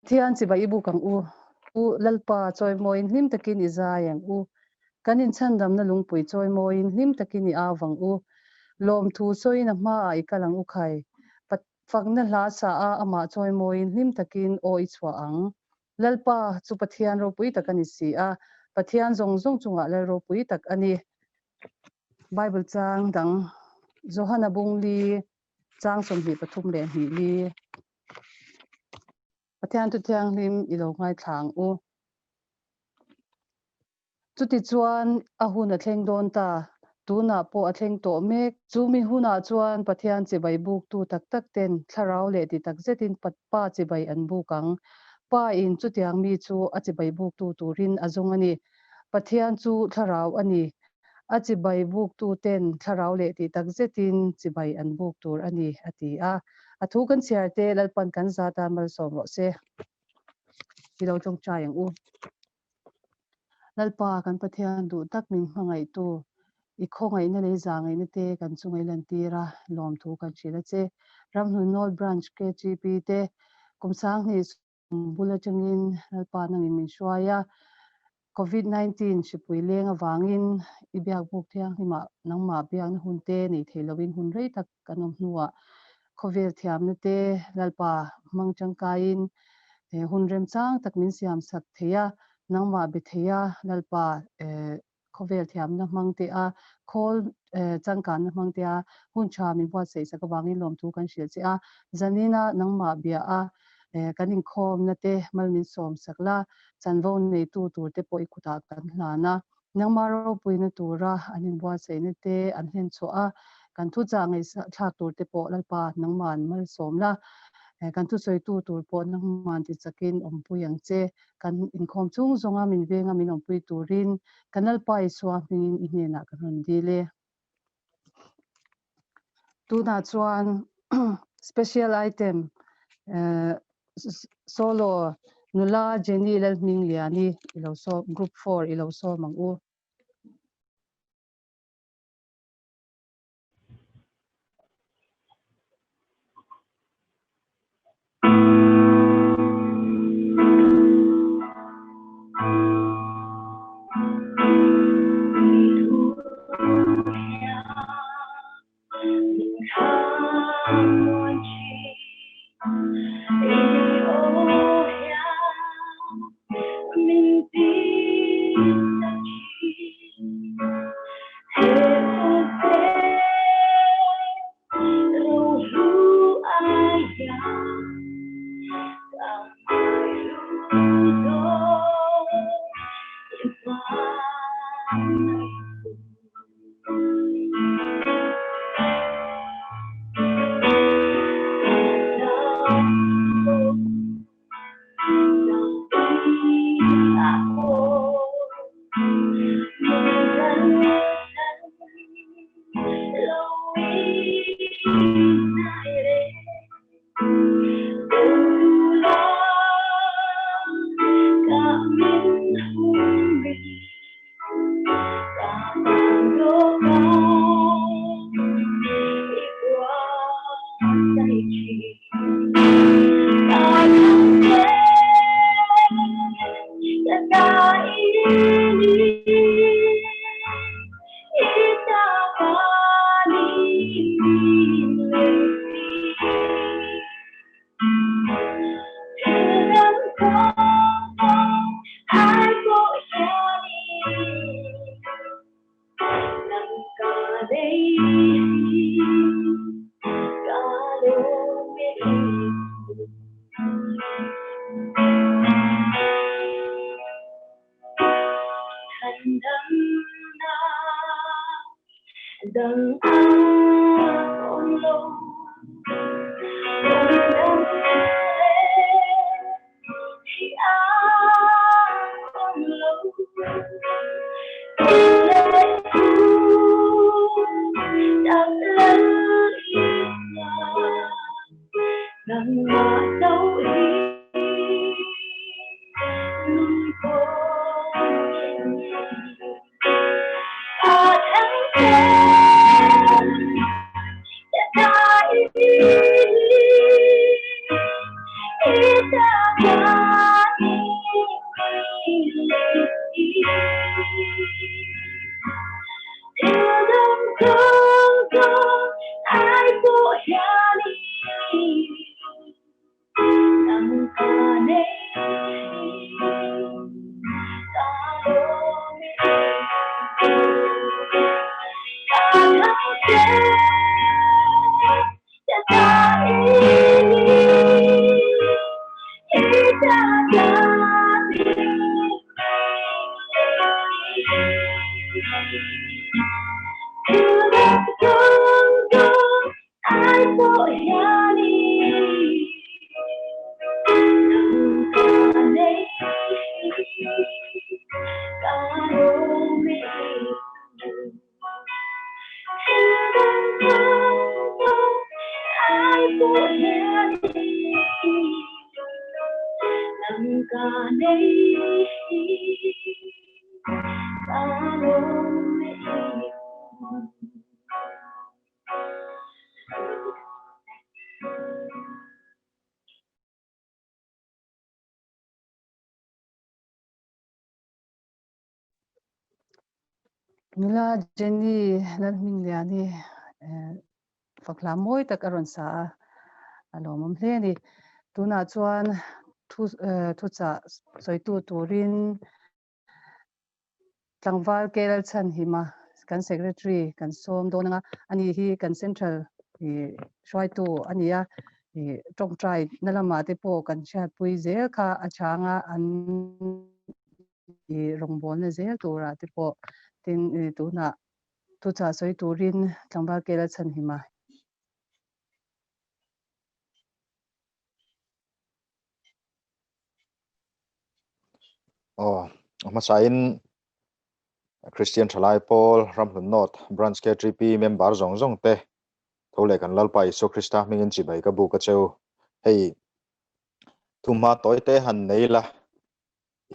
Pathian chibai i buk ang u. U Lalpa, chawimawiin hlim takin i zai ang u. Kan inchhandamna lungpui chawimawiin hlim takin i au vang u. Lawmthu sawiin a hmaah i kal ang u khai. Fakna hla sa a amah chawimawiin hlim takin aw i chhuah ang. Lalpa chu Pathian ropui tak a ni si a, Pathian zawng zawng chungah Lal ropui tak a ni. Bible chang dang Johana Bungli chang 23 leh li. Pathian thu thianghlim i lo ngaithla ang u. Chutichuan a hun a thleng dawn ta, tunah pawh a thleng tawh mek. Chu mi hunah chuan Pathian chibai buktu tak tak ten thlarau leh ti tak zetin Pa chibai an buk ang. Pa in chutiang mi chu a chibai buktu turin a zawng a ni. Pathian chu thlarau a ni. A chibai buktu ten thlarau leh ti tak zetin chibai an buk tur a ni, a ti a. A thu kan chhiar te Lalpan kan zat a malsawm rawh se. I lo tawngtai ang u. Lalpa kan Pathian duh tak min hmangaihtu, i khawngaihna leh i zahngaihna te kan chunga i lantir a, lawmthu kan hrilh a che. Ramhlun North Branch KGP te kum sanghnih bul atangin Lalpa nangin min hruai a, Covid 19 hripui leng avangin i biakbuk thianghlimah nangmah biakna hun te nei thei lovin hun rei tak kan awm hnuah khawvel thiamna te Lalpa hmang tangkaiin hun remchang tak min siam sak thei a, nangmah be thei a, Lalpa khawvel thiamna hmang te a, khawl changkanna hmang te a, hun tha min buatsaih sak avangin lawmthu kan hrilh che a, zanina nangmah bia a kan inkhawmna te mal min sawm sak la, chanvo neitu tur te pawh i kutah kan hlan a, nangmah ropuina tura an inbuatsaihna te an hlen chhuah a, kan thuchah ngaihthlak tur te pawh Lalpa nangmah an malsawm la, kan thusawitu tur pawh nangmah an tichakin awmpui ang che, kan inkhawm chung zawnga min venga min awmpui turin kan Lalpa Isua hmingin i hnenah kan rawn dil e. Tunah chuan special item solo nula Jenny Lalhmingliani i lo sawm group 4 i lo sawm ang u. Yeah. pawh hian nang ka nei hi ka lawm e i hun. Nula Jenny Lalhmingliani fakhla mawi tak a rawn sa a, a lawmawm hle a ni. Tunah chuan thu thuchah sawitu turin Tlangval KL Chhanhima kan Secretary kan sawm dawn anga, ani hi kan Central hruaitu a ni a, tawngtai na lamah te pawh kan hriatpui zel kha a changa an rawngbawlna zel turah te pawh tin tunah thuchah sawi turin Tlangval KL Chhanhima. Aw, a hmasain Christian Thalai Pawl Ramhlun North Branch KTP member zawng zawng te tho leh kan Lalpa Isua Krista hmingin chibai ka buk a cheu. Hei thumhma tawi te han nei la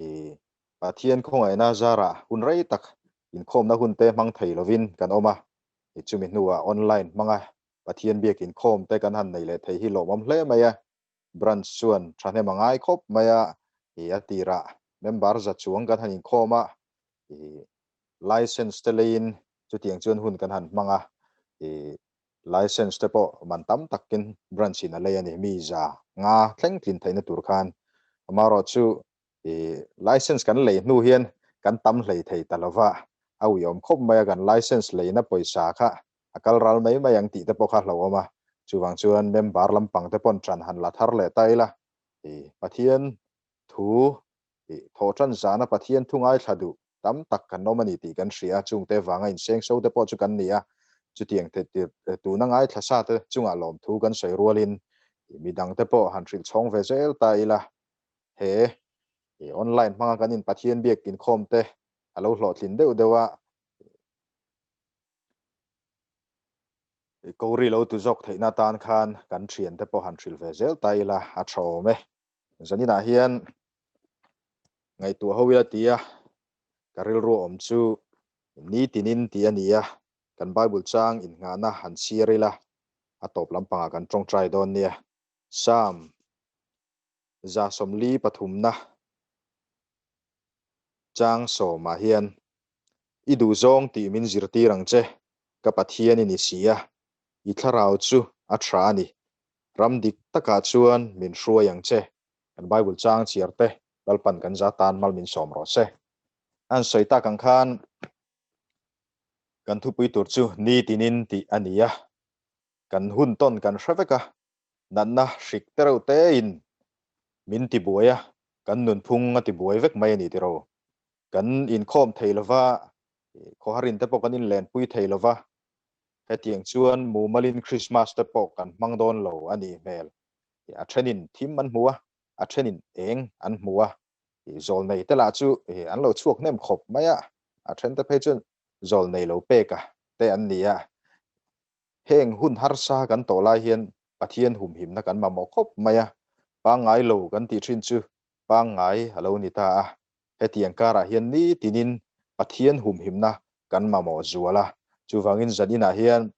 i Pathian khawngaihna zarah hun rei tak inkhawmna hun te hmang thei lovin kan awm a, i chumi hnuah online hmanga Pathian biak inkhawm te kan han nei leh thei hi lawmawm hle mai a. Branch chuan thahnem a ngai khawp mai a, i a tirah member za chuang kan han inkhawm a, i license te leiin chutiang chuan hun kan han hmang a, i license te pawh man tam takin branch in a lei a ni, mi za nga thleng tlin theihna tur khan. Amaherawhchu i license kan lei hnu hian kan tam hlei thei ta lova, a uiawm khawp mai a, kan license leina pawisa kha a kal ral mai mai ang tih te pawh kha hlauhawm a, chuvang chuan member lampang te pawn ṭan han la thar leh ta ila, i Pathian thu i thawh ṭan zana Pathian thu ngaithla duh tam tak kan awm a ni tih kan hria a, chungte vanga inseng so te pawh chu kan ni a, chutiang tuna ngaithla sa te chungah lawmthu kan sawi rualin i midang te pawh han hrilh chhawng ve zel ta ila, he i online hmanga kan in Pathian biak inkhawm te a lo hlawhtlin deuh deuh a, Kori lo tu zawk theihna atan khan kan thiante pawh han hrilh ve zel ta ila a tha awm e. Zaninah hian ngaihtuah ho ila tia ka rilru awm chu nitinin tih a ni a, kan Bible chang innghahna han chhiar ila a tawp lampangah kan tawngtai dawn nia. Psalm 143na chang sawmah hian I duhzawng tih min zirtir ang che, ka Pathian i ni si a, i thlarau chu a tha a ni. Ram dik takah chuan min hruai ang che. Kan Bible chang chhiar te Lalpan kan za tan mal min sawm rawh se. An sawi tak ang khan kan thupui tur chu nitinin tih a ni a, kan hun tawn kan hre vek a, natna hrik te reuh tein min tibuai a, kan nunphung a tibuai vek mai a ni tiraw. Kan inkhawm thei lova, khawharin te pawh kan inlenpui thei lova, hetiang chuan mumalin Krismas te pawh kan hmang dawn lo a nih hmel. A thenin thim an hmu a, a thenin eng an hmu a, zawlnei te lah chu an lo chhuak hnem khawp mai a, a then te phei chuan zawlnei lo peka te an ni a. Heng hun harsa kan tawh lai hian Pathian humhimna kan mamawh khawp mai a, pangngai lo kan tih thin chu pangngai a lo ni ta a. Hetiang karah hian nitinin Pathian humhimna kan mamawh zual a, chuvangin zaninah hian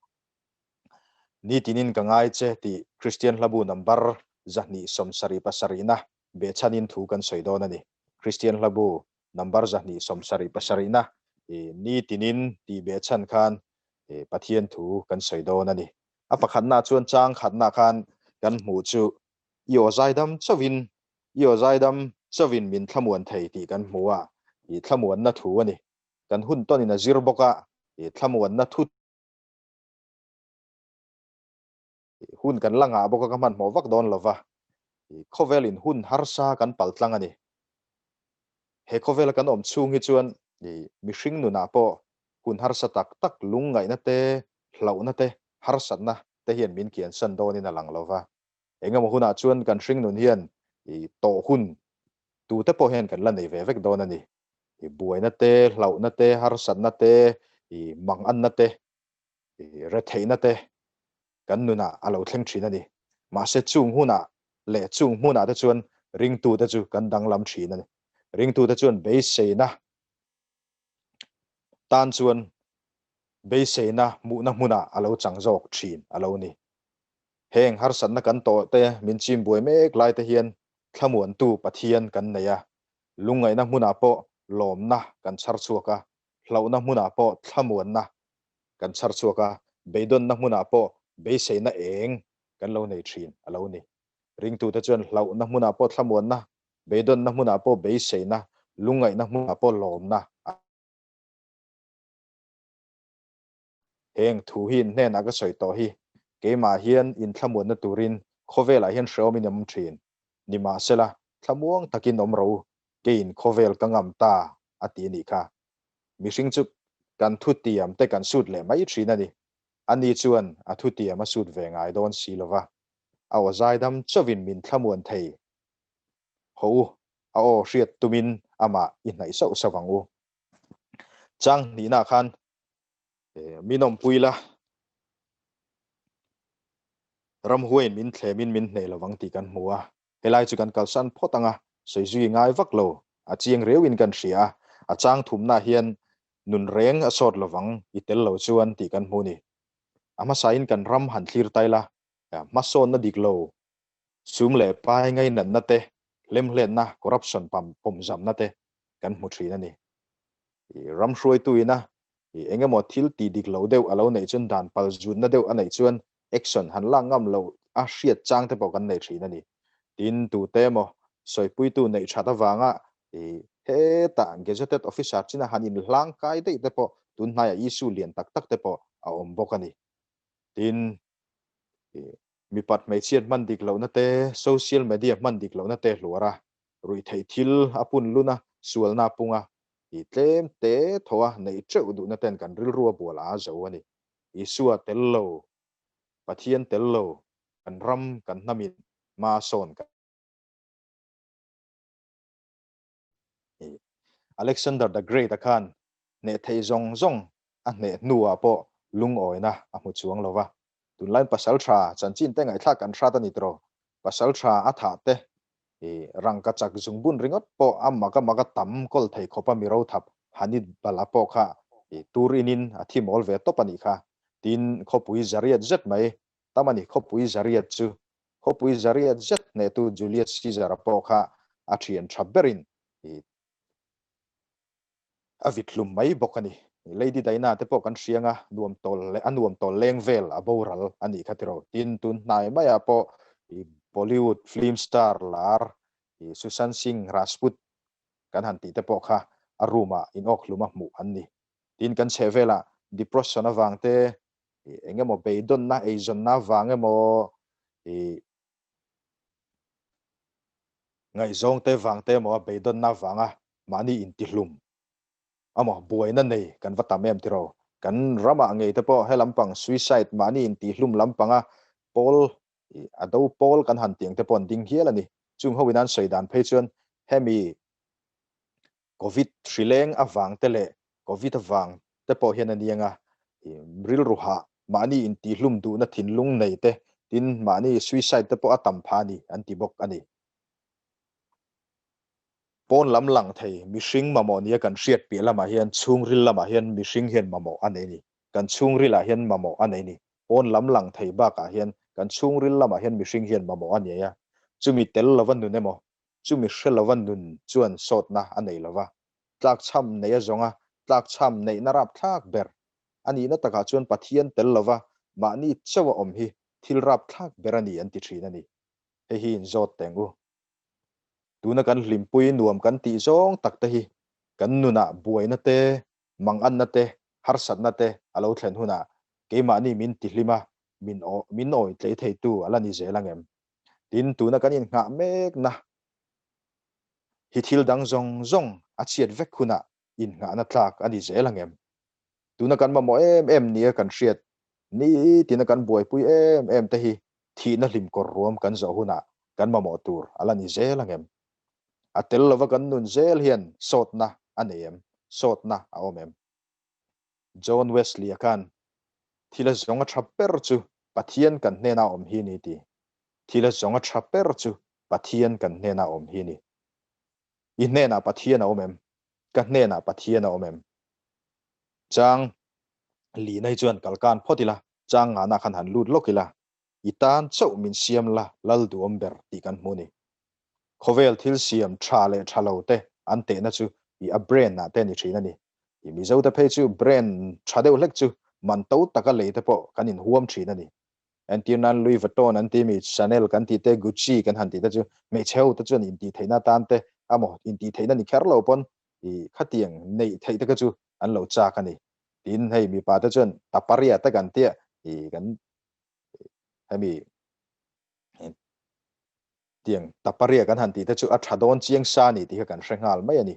nitinin ka ngai che tih Kristian hlabu number 277na behchhanin thu kan sawi dawn a ni. Kristian hlabu number 277na nitinin tih behchhan khan Pathian thu kan sawi dawn a ni. A pakhatna chuan chang khatna khan kan hmuh chu i aw zaidam chauhin I aw zaidam chauhin min thlamuan thei tih kan hmu a, i thlamuanna thu a ni. Kan hun tawnin a zir bawk a, i thlamuanna thu hun kan la ngah bawk a, ka hmanhmawh vak dawn lo va, i khawvelin hun harsa kan pal tlang a ni. He khawvela kan awm chhung hi chuan i mihring nunah pawh hun harsa tak tak lungngaihna te, hlauhna te, harsatna te hian min kiansan dawnin a lang lo va. Engemaw hunah chuan kan hringnun hian i tawh hun tute pawh hian kan la nei ve vek dawn a ni. I buaina te, hlauhna te, harsatna te, i manganna te, i retheihna te kan nunah a lo thleng thin a ni. Mahse chung hunah leh chung hmunah te chuan ringtute chu kan danglam thin a ni. Ringtute chuan beiseina tan chuan beiseina hmuhna hmunah a lo chang zawk thin a lo ni. Heng harsatna kan tawh te min chim buai mek lai te hian thlamuantu Pathian kan nei a, lungngaihna hmunah pawh lawmna kan chhar chhuak a, hlauhna hmunah pawh thlamuanna kan chhar chhuak a, beidawnna hmunah pawh beiseina eng kan lo nei thin a lo ni. Ringtute chuan hlauhna hmunah pawh thlamuanna, beidawnna hmunah pawh beiseina, lungngaihna hmunah pawh lawmna a. Heng thu hi in hnenah ka sawi tawh hi, keimah hian in thlamuanna turin khawvelah hian hrehawm in awm thin. Nimahsela, thlamuang takin awm ro, keiin khawvel ka ngam ta a ti a nih kha. Mihring chu kan thutiam te kan sut leh mai thin a ni. Ani chuan a thutiam a sut ve ngai dawn si lo va. A aw zaidam chauhin min thlamuan thei. Haw u, a aw hriat tumin amah i hnaih sauh sauh ang u. Chang hnihna khan min awmpui la, ramhuaiin min thlemin min hneh lovang tih kan hmu a. Helai chu kan kalsan phawt ang a, sawi zui ngai vak lo, a chiang riauin kan hria a, a chang thumna hian nun reng a sawt lovang i tel lo chuan tih kan hmu ni. A hmasain kan ram han thlir tai la, hmasawnna dik lo, sum leh pai ngainatna te, hlemhletna, corruption pawmzamna te kan hmu thin a ni. Ram hruaitu ina eng emaw thil tih dik lo deuh a lo neih chuan dan pal zutna deuh a neih chuan action han lak ngam loh a hriat chang te pawh kan nei thin a ni. Tin, tute emaw sawipuitu neih that avanga hetah gazetted officer china han inhlang kai daih te pawh tun hnaiah issue lian tak tak te pawh a awm bawk a ni. Tin, mipat hmeichhiat hman dik lohna te, social media hman dik lohna te hluar a, ruihtheih thil a pun lun a, sualna a pung a, i tlem te tho a neih teuh duhna ten kan rilru a bual a zo a ni. Isua tel lo, Pathian tel lo, kan ram, kan hnamin hma sawn kan ni. Alexander the Great a khan hneh theih zawng zawng a hneh hnuah pawh lungawina a hmu chuang lo va. Tunlaiin pasal tha chanchin te ngaihthlak kan hrat a ni tiraw? Pasal tha a thah te I rangka chak zungbun ringawt pawh a mak a mak a tam kawl thei khawp a mi rothap Hannibal-a pawh kha i tur inin a thi mawl ve tawp a nih kha. Tin, khawpui zariat zet mai tam a ni. Khawpui zariat chu khawpui zariat zet hnehtu Julius Caesar-a pawh kha a thian tha berin i A vit hlum mai bawk a ni. Lady Diana te pawh kan hriang a, nuam tawl leh a nuam tawl leng vel a boral a nih kha tiraw. Tin, tun hnai maiah pawh i Bollywood film star lar i Sushant Singh Rajput kan han tih te pawh kha a room ah inawk hlum a hmuh an ni. Tin, kan chheh velah depression avang te, i eng emaw beidawnna, eizawnna avang emaw i Ngaihzawng te vang te emaw a beidawnna avanga mahni intihlum amaw buaina nei kan va tam em tiraw? Kan ramah ngei te pawh he lampang suicide mahni intihlum lampanga pawl a do pawl kan han tiang te pawh an ding hial a ni. Chung ho in an sawi dan phei chuan hemi Covid hrileng avang te leh Covid avang te pawh hian a niang a, rilru hah, mahni intihlum duhna thinlung nei te, tin mahni suicide te pawh a tam phah a ni an ti bawk a ni. Pawn lam lang thei mihring mamawh nia kan hriat piah lamah hian chhungril lamah hian mihring hian mamawh a nei a ni. Kan chhungrilah hian mamawh a nei a ni. Pawn lam lang thei bakah hian kan chhungril lamah hian mihring hian mamawh a nei a, chumi tel lova nun emaw chumi hre lova nun chuan sawtna a nei lova, tlakchham nei a zawnga tlakchham neihna rapthlak ber a nihna takah chuan Pathian tel lova mahni chauh a awm hi thil rapthlak ber a ni an ti thin a ni. Hei hi inzawt teng u. Tuna kan hlimpui nuam kan tih zawng tak te hi kan nunah buaina te, manganna te, harsatna te a lo thlen hunah keimahni min tihlim a, min min awi tlei theitu a la ni zel angem? Tin, tuna kan innghah mekna hi thil dang zawng zawng a chhiat vek hunah innghahna tlak a ni zel angem? Tuna kan mamawh em em nia kan hriat, nitina kan buaipui em em te hi thihna hlim kawr ruam kan zawh hunah kan mamawh tur a la ni zel angem? A tel lova kan nun zel hian sawtna a nei em? Sawtna a awm em? John Wesley-a khan thil a zawng a tha ber chu Pathian kan hnena awm hi ni ti. Thil a zawnga tha ber chu Pathian kan hnena awm hi ni. I hnenah Pathian a awm em? Ka hnenah Pathian a awm em? Chang lina hi chuan kalkan phawt ila, chang ngana khan han lut lawk ila, i tan chauh min siam la lal duhawm ber tih kan hmu ni. Khawvel thil siam tha leh tha lo te an tehna chu i a brand ah te ni thin a ni. I Mizo te phei chu brand tha deuh hlek chu man to taka lei te pawh kan inhuam thin a ni. Entir nan Louis Vuitton an ti mi, Chanel kan tih te, Gucci kan han tih te chu hmeichhe ho te chuan intih theihna atan te emaw intih theihna ni kher lo pawn i khatiang neih theih te kha chu an lo chak a ni. Tin hei mipa te chuan taparia te kan tia i kan hemi tiang taparia kan han tih te chu a tha dawn chiang sa ni tih kha kan hre nghal mai a ni.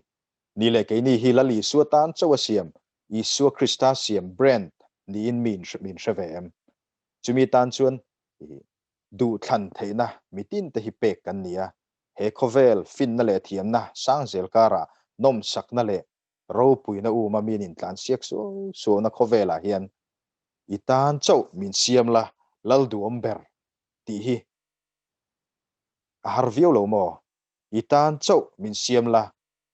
Ni leh keini hi Lal Isua tan chauh a siam, Isua Krista siam brand niin mi min hre ve em? Chumi tan chuan duhthlan theihna mitin te hi pek kan ni a, he khawvel finna leh thiamna sang zel karah nawmsakna leh ropuina uma min intlan siak suau suauna khawvelah hian i tan chauh min siam la lal duhawm ber tih hi a har viau lo maw? I tan chauh min siam la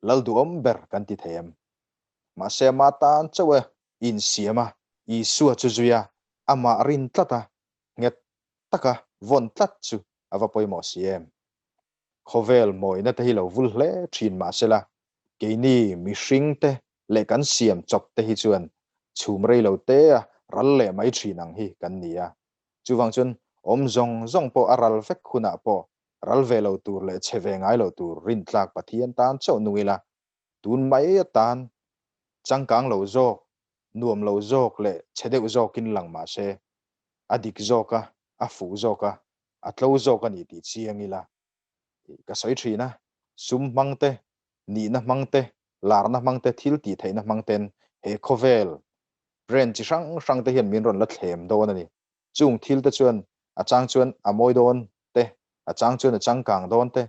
lal duhawm ber kan ti thei em? Mahse ama tan chauh e insiam a, Isua chu zui a, amah rin tlat a, nghet taka vawn tlat chu a va pawimawh si em? Khawvel mawina te hi lo vul hle thin mahsela, keini mihring te leh kan siam chawp te hi chuan chhum rei lo te a ral leh mai thin ang hi kan ni a. Chuvang chuan awm zawng zawng pawh a ral vek hunah pawh ral ve lo tur leh chhe ve ngai lo tur rintlak Pathian tan chauh nung ila, tun mai atan changkang lo zawk, nuam lo zawk leh chhe deuh zawkin lang mah se, a dik zawk a, a fuh zawk a, a tlo zawk a ni tih chiang ila tih ka sawi thin a. Sum hmang te, nihna hmang te, larna hmang te, thil tih theihna hmang ten he khawvel brand chi hrang hrang te hian min rawn la thlem dawn a ni. Chung thil te chuan a chang chuan a mawi dawn te, a chang chuan a changkang dawn te,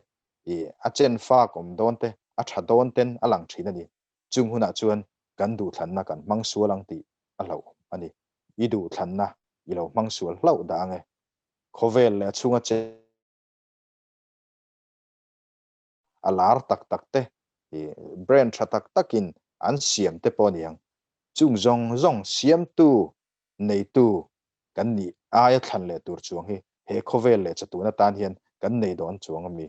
ih a chen fak awm dawn te, a tha dawn ten a lang thin a ni. Chung hunah chuan kan duhthlanna kan hmang sual ang tih a hlauh a ni. I duhthlanna i lo hmang sual hlauh dah ang e. Khawvel leh a chhunga che a lar tak tak te, ih brand tha tak takin an siam te pawh a ni ang. Chung zawng zawng siamtu neitu kan nih aia thlan leh tur chuang hi he khawvel leh chatun atan hian kan nei dawn chuang a mi.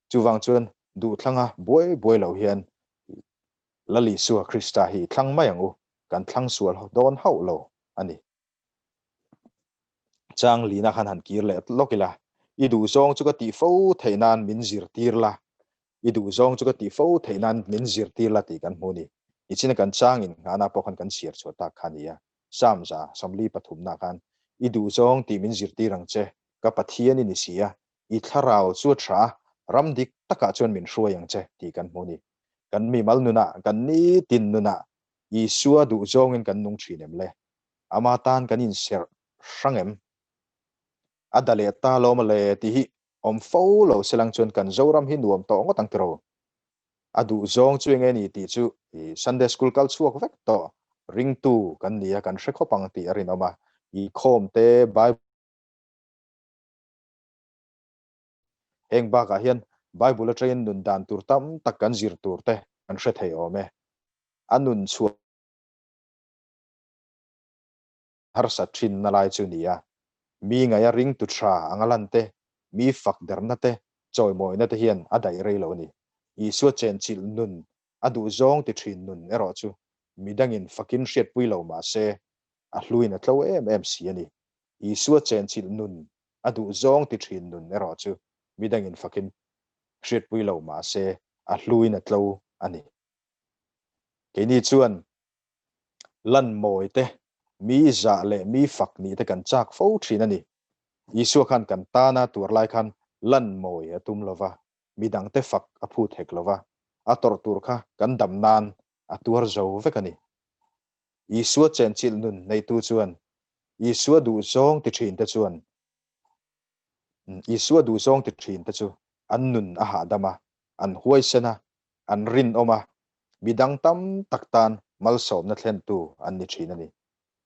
Chuvang chuan duhthlanga buai buai lo hian Lal Isua Krista hi i thlang mai ang u, kan thlang sual dawn hauh lo a ni. Chang lina khan han kir leh lawk ila, i duhzawng chu ka tih fo theih nan min zirtir la, i duhzawng chu ka tih fo theih nan min zirtir la tih kan hmu a ni. Nichina kan changin nghahna pawh khan kan chhiar chhuah tak kha a ni a. Psalm 73 na khan, I duhzawng tih min zirtir ang che, ka Pathian i ni si a, i thlarau chu a tha a, ram dik takah chuan min hruai ang che tih kan hmu a ni. Kan mimal nunah, kan nitin nunah Isua duhzawngin kan nung thin em le? Ama tan kan inserh hrang em? A da leh ta lawm a le tih hi awm fo lo selang chuan kan Zoram hi nuam tawh ngawt ang tiraw? A duhzawng chu enge ni tih chu i Sunday School kal chhuak vek tawh ringtu kan ni a, kan hre khawp ang tih a rinawm a. I khawm te Bible Heng bakah hian Bible atangin nun dan tur tam tak kan zir tur te kan hre thei awm e. A nun chhuah harsat thinna lai chu ni a. Mi ngaia ringtu tha anga lan te, mi fak derna te, chawimawina te hian a daih rei lo a ni. Isua chenchilh nun, a duhzawng ti thin nun erawh chu midangin fakin hriatpui lo mah se, a hluin a tlo em em si a ni. Isua chenchilh nun, a duhzawng ti thin nun erawh chu midangin fakin hriatpui lo mah se, a hluin a tlo a ni. Keini chuan lan mawi te, mi zah leh mi fak nih te kan chak fo thin a ni. Isua khan kan tana tuar lai khan lan mawi a tum lo va, midangte fak a phut hek lo va, a tawrh tur kha kan dam nan a tuar zo vek a ni. Isua chenchilh nun neitu chuan Isua duhzawng ti thin te chuan Isua duhzawng ti thin te chu an nun a hahdam a, an huaisen a, an rinawm a, midang tam tak tan malsawmna thlentu an ni thin a ni.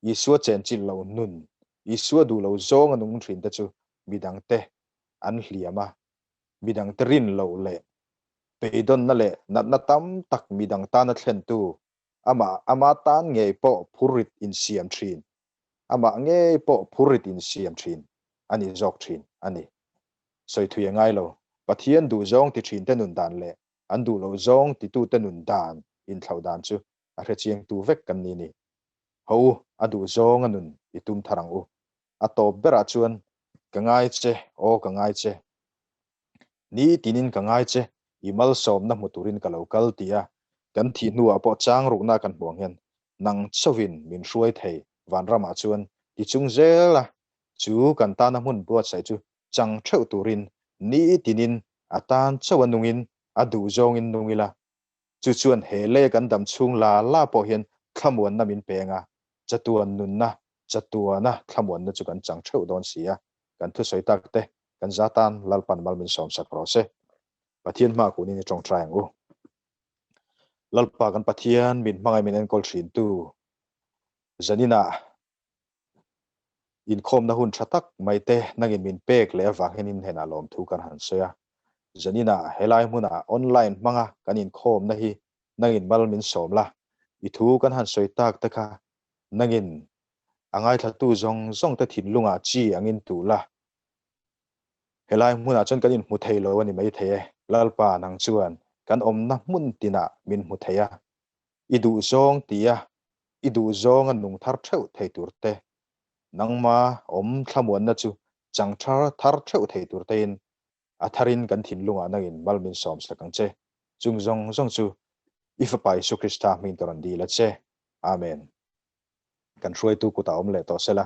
Isua chenchilh lo nun, Isua duh lo zawng a nung thin te chu midangte. an hliam a, midangte rin loh leh beidawnna leh natna tam tak midang tana thlentu, amah ama tan ngei pawh phurrit insiam thin, amah ngei pawh phurrit insiam thin a ni zawk thin a ni. Sawi thui a ngai lo, Pathian duhzawng ti thinte nun dan leh an duh loh zawng titute nun dan inthlauh dan chu a hrechiangtu vek kan ni ni. Ho u, a duhzawng a nun i tum thar ang u. A tawp berah chuan, Ka ngai che, aw ka ngai che. Ni tinin ka ngai che, i malsawmna hmu turin ka lo kal ti a, kan thih hnuah pawh chang rukna kan hmuh ang hian nang chauhin min hruai thei vanramah chuan ti chung zel a, chu kan tana hmun buatsaih chu chang theuh turin ni tinin a tan chauh a nungin a duh zawngin nung ila, chu chuan he lei kan dam chhung la la pawh hian thlamuanna min peng a, chatuan nunna, chatuana thlamuanna chu kan chang theuh dawn si a, kan thusawi tak te kan za tan Lalpan mal min sawmsak rawh se. Pathian hma kunin i tawngtai ang u. Lalpa kan Pathian min hmangaih min enkawl thin tu zaninah inkhawmna hun tha tak mai te nangin min pek leh avang hian in hnenah lawmthu kan han sawi a. Zaninah helai hmunah online hmanga kan inkhawmna hi nangin mal min sawm la, i thu kan han sawi tak te kha nangin a ngaithlatu zawng zawng te thinlungah chi angin tuh la. Helai hmunah chuan kan inhmu thei lo a ni maithei e, Lalpa nang chuan kan awmna hmun tinah min hmu thei a, i duhzawng tia i duhzawng a nung thar theuh thei tur te, nangma awm thlamuanna chu chang thar thar theuh thei tur tein a tharin kan thinlungah nangin mal min sawm sak ang che. Chung zawng zawng chu i Fapa Isu Krista hmingin ka rawn dil a che. Amen. Kan hruaitu kutah awm leh tawh sela.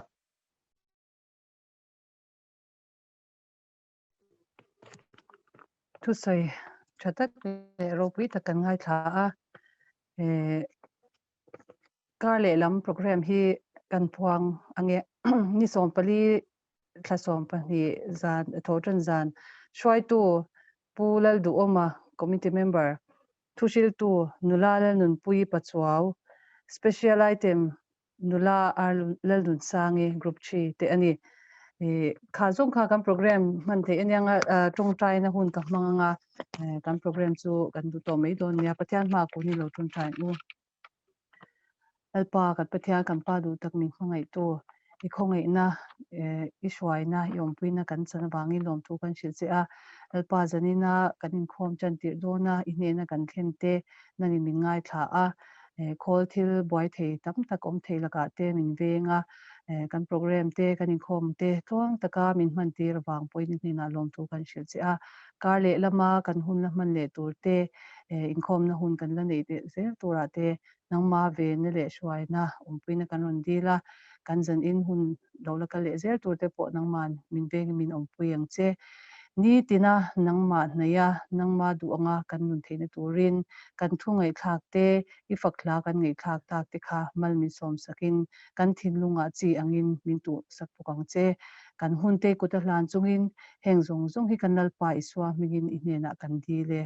Thusawi tha tak leh ropui tak kan ngaithla a, kar lehlam program hi kan phuang ange ni 14 thla 12 zan tho tan zan hruaitu Pu Lalduhawma committee member thuhriltu nula Lalnunpuii Pachuau special item Nula Ar Lalnunsangi Group 3 te a ni. Kha zawng kha kan program hman theih ania nga tawngtaina hun ka hmang anga kan program chu kan duh tawh mai dawn nia. Pathian hma kun hi lo tawngtai ang u. Lalpa kan Pathian kan pa duh tak min hmangaihtu i khawngaihna i hruaina i awmpuina kan chan avangin lawmthu kan hrilh che a. Lalpa zanina kan inkhawm tan tirh dawna i hnehna kan thlen te nangin min ngaithla a. Khawl thil buai thei tam tak awm thei lakah te min veng a, kan program te kan inkhawm te tluang taka min hman tir avang pawhin i hnenah lawmthu kan hrilh che a. Kar leh lama kan hun la hman leh tur te, inkhawmna hun kan la neih leh zel turah te nangma venna leh hruaina awmpuina kan rawn dil a, kan zanin hun lo la kal leh zel tur te pawh nangma'n min vengin min awmpui ang che. Nitina nangmah hnaih a, nangma duh anga kan nun theihna turin kan thu ngaihthlak te, i fak hla kan ngaihthlak tak te kha mal min sawm sakin kan thinlungah chi angin min tuh sak bawk ang che. Kan hun te kut a hlan chungin heng zawng zawng hi kan Lalpa Isua hmingin i hnenah kan dil e.